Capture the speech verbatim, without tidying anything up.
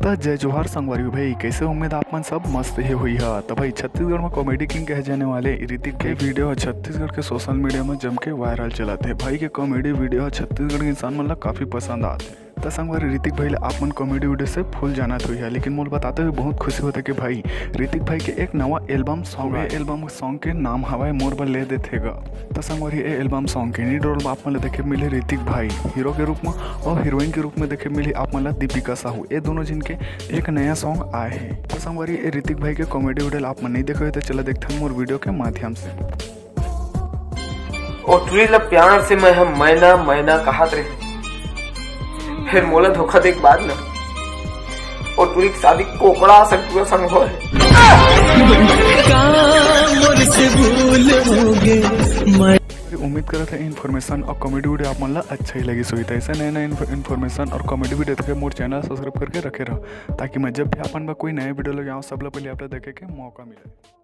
त जय जोहार संगवारी भाई, कैसे? उम्मीद आप मन सब मस्त हे होई हा। त भाई, छत्तीसगढ़ में comedy king कहे जाने वाले ऋतिक भाई के video ह छत्तीसगढ़ के social media में जम के viral चलत हे। भाई के comedy video ह छत्तीसगढ़ के इंसान मन ला काफी पसंद आत हे। त संगवारी, ऋतिक भाई ला आप मन comedy video से full जानत होई हा, लेकिन मोला बताते हुए बहुत खुशी होथे कि भाई, ऋतिक भाई के एक नवा album song, ए album song के नाम हवय मोर बर ले देथे गा। त संगवारी, ए album song के lead role में आप मन ला देखे मिलही ऋतिक भाई hero के रूप में, और heroine के रूप में देखे मिलही आप मन ला दीपिका साहू। ए दोनों झिन के एक नया song आए हे। त संगवारी, ए ऋतिक भाई के comedy video ला आप मन नहीं देखे हो, त चला देखथन मोर video के माध्यम से। ओ टुरी ला प्यार से मैं हम मैना मैना कहत रहे, फिर मोला धोखा दे के बाद ना ओ टुरी के शादी कोकड़ा संग पूरा संग होय। का मोर से भूल होगे मैं। अरे, उम्मीद करत हे information और comedy video आप मन ला अच्छा ही लगिस होही। त ऐसे नए नए इन्फॉर्मेशन और comedy video देखे मोर channel subscribe करके रखे रहो, ताकि मैं जब भी आप मन बर कोई नया video लेके आऊँ, सब ले पहले आप ला देखे के मौका मिले।